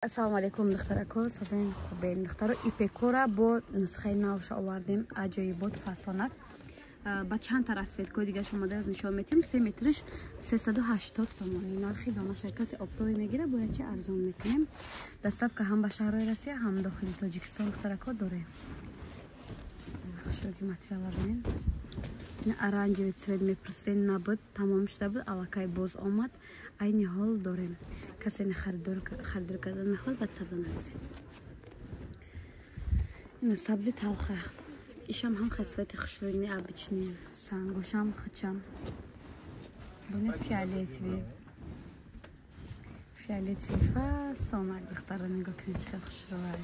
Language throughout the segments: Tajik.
Ассалому алайкум, духтарако, созен хубен. Духтаро, ипекора бо нусхаи навша овардем, аҷоибот фасонак. Ба чанд та расцветкои дига шумо аз нишон метим. 3 метриш 380 сомонӣ. Нархи донаша касе оптовӣ мегира, бояд чи арзон мекунем. Доставка ҳам ба шаҳрҳои Россия, ҳам дохили Тоҷикистон духтарако дорем. Хушроки материала бинем. Оранжевый цвет мепурсидем, набуд, тамом шуда буд, аллакай боз омад. Айни ҳол дорем. Касе харидор кардан мехоҳад, ба сабда нависед. Ина сабзи талха. Ишам ҳам хасвати хушрӯи необычный. Сангошам хачам. Буне фиолетовый. Фиолетовый фасонак духтаро нигоҳ кунед, чӣ хел хушрӯай.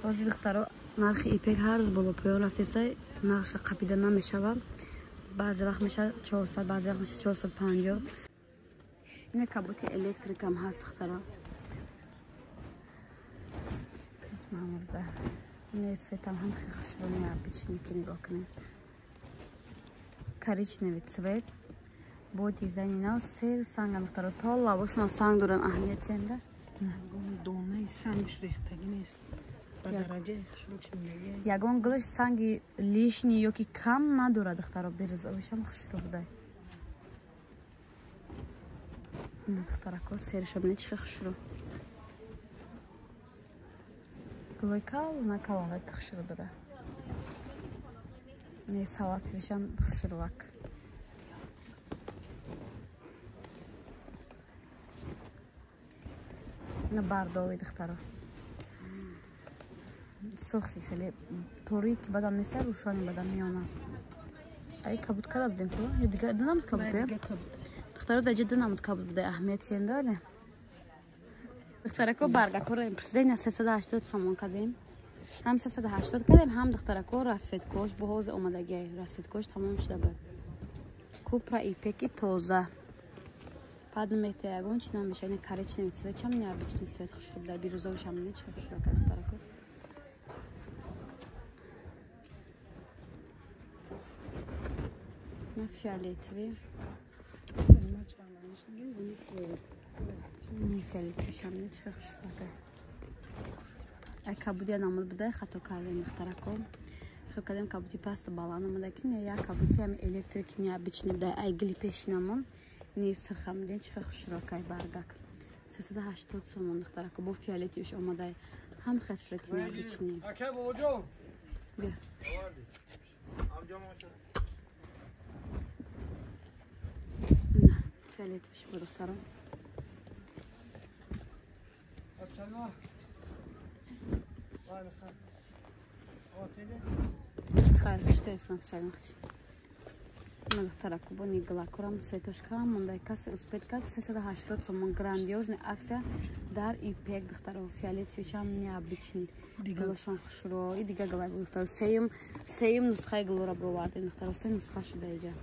Ҳозир духтаро нархи ипек ҳар рӯз боло поён рафтеса, нархша қапида намешавад. Баъзе вақт мешавад 400, баъзе вақт мешавад 450. Ина каботи электрикам ҳаст духтаро. Мамурда. Ина цветам ҳам хеле хушрӯ необычный, ки нигоҳ кунед. Коричневый цвет бо дизайни нав, сер санг духтаро, то лабошона санг доран, аҳамияти анда. Донаи сангш рехтагӣ нест. Ягон гулаш санги лишний ёки кам надорад духтаро, бирӯзовишам хушрӯ будай. Ина духтарако сериша бинед чӣ хел хушрӯ. Гулои калона калонак хушрӯ дора. Не салатовишам хушрӯвак. Ина бардови духтаро. Сурхи хеле торики бадам нест, рӯшани бадам меона. Ай кабуд када будем ку? Ё дига ду намуд кабуд? Духтаро даҷа ду намуд кабуд буда, аҳамияти ендале. Духтарако баргакоро импрсидем, 380 сомон кадем. Ҳам 380 кадем, ҳам духтарако расцветкош бо ҳозир омадагиай, расцветкош тамом шуда буд. Купра ипеки тоза. Пад намете ягон чи намеша, ина коричневый цвет чам необычный цвет хушрӯ буда, бирӯзовишам не чӣ хушрӯ ка духтарако. На фиолетовый. Не фиолетовый шам не чӣ хушрӯ. Ай кабуди намуд буда, хато кардем духтарако. Хел кардем кабуди паст баланд омада, ки не як кабуди ҳам электрик необычный буда, ай гили пешинамон. Не сирхам ден чӣ хушрӯ кай баргак. 380 сомон духтарако бо фиолетовиш омада. Ҳам хислати необычный. Ака бобоҷон. Бия. Фиолетовиш бо духтаро. Хайр, хушкайсан салам хч. Ина духтарако бо ниглакорам светош кам мондай, касе успеть кард 380 сомон грандиозный акция дар ипек духтаро, фиолетовишам необычный. Гулошон хушрӯ, и дига гулай бо духтаро. Сеюм нусхаи гулора бировардем духтаро, се нусха шуда иҷа.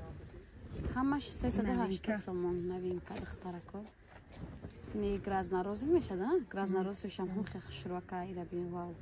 Ҳамаш 380 сомон новинка духтарако. Не гразнорозовый мешад, а? Гразнорозовишам ҳам хеле хушрӯака, ира бин, вау.